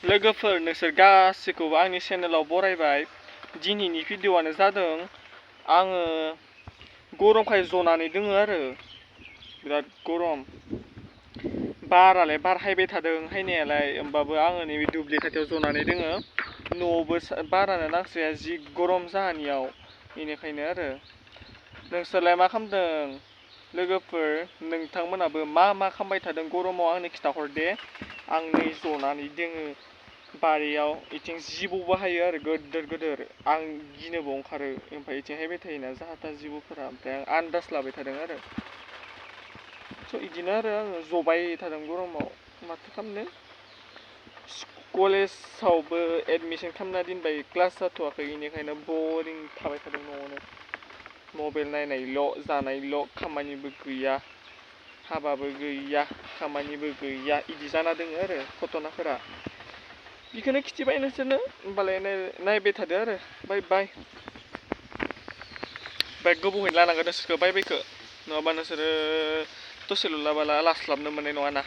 लोगोफोर नोंसोर गासैखौबो आंनि चेनेलाव बरायबाय। दिनैनि भिडिअ'आनो जादों आङो गरमखाय जनानै दोङो आरो बिराद गरम। बारालाय बार हायबाय थादों हायनायालाय, होमबाबो आङो नैबे दुब्लि खाथियाव जनानै दोङो। न'आवबो बारानो नांस्राया जि गरम जाहानियाव, बेनिखायनो आरो। नोंसोरलाय मा खालामदों लोगोफोर? नोंथांमोनाबो मा मा खालामबाय थादों गरमाव आंनो खिथाहर दे। आं नै जनानै दोङो बारियाव, इथिं जिबौ बाहायो आरो गोदोर गोदोर। आं गिनोबो ओंखारो, ओमफ्राय इथिं हायबाय थायोना जाहा जिबौफोरा, ओमफ्राय आं आन्दाज लाबाय थादों आरो। स' इदिनो आरो आङो जबाय थादों गरमाव, माथो खालामनो। कलेजावबो एडमिसन खालामना दोनबाय, क्लास जाथ'वाखै, बेनिखायनो बरिं थाबाय थादों न'आवनो। मबाइल नायनायल', जानायल', खामानिबो गैया, हाबाबो गैया, खामानिबो गैया, इदि जाना दोङो आरो घटनाफोरा। बेखौनो खिथिबाय नोंसोरनो, होमबालाय नायबाय थादो आरो। बाय बाय। बाय गोबावहैनो लानांगोन नोंसोरखौ बाय बायखौ, नङाबा नोंसोरो दसेल' लाबोला लास्लाबनो मोननाय नङा ना।